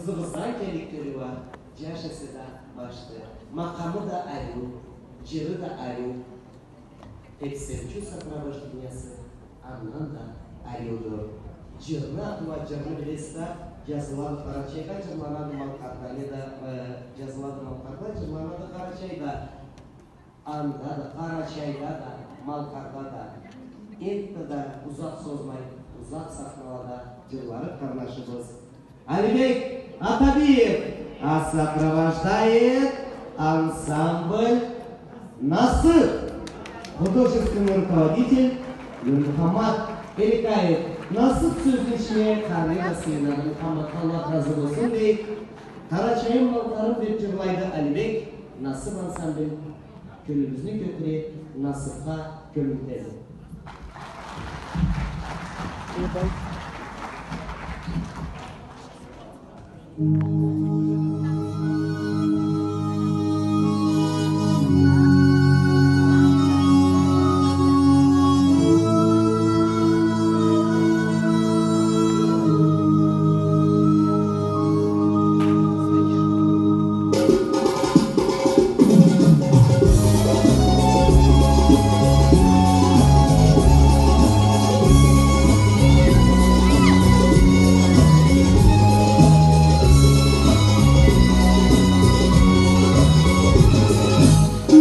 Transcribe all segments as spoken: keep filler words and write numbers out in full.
Къызыбыздан келлик тёлю уа, джаш эсе да башды. Макъамы да ариу, джыры да ариу. Тепсенчу сопровождениясы андан да ариудур. Джырны аты уа, джырны билесиз да, джазылады Къарачайда, джырланады Малкъарда, неда, э, джазылады Малкъарда, джырланады Къарачайда. Анда да, Къарачайда да, Малкъарда да, энтда да узакъ созмай, узакъ сахналада джырлары къарнашыбыз Алибек Атабиев, а сопровождает ансамбль «Насыб». Художественный руководитель Нурмухаммад Эликаев. «Насыб» сёзню ичине къарны да сыйынады. Мухаммад, Аллах разы болсун, дей. «Къарачайым, Малкъарым» деб джырлайды Алибек, «Насыб» ансамбль кёлюбюзню кётюре, насыбха кёмюлтеди.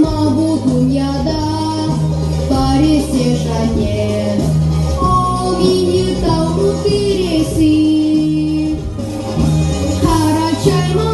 Ма бу дунияда бар эсе джаннет, ол Минги тауну тийреси. Къарачайма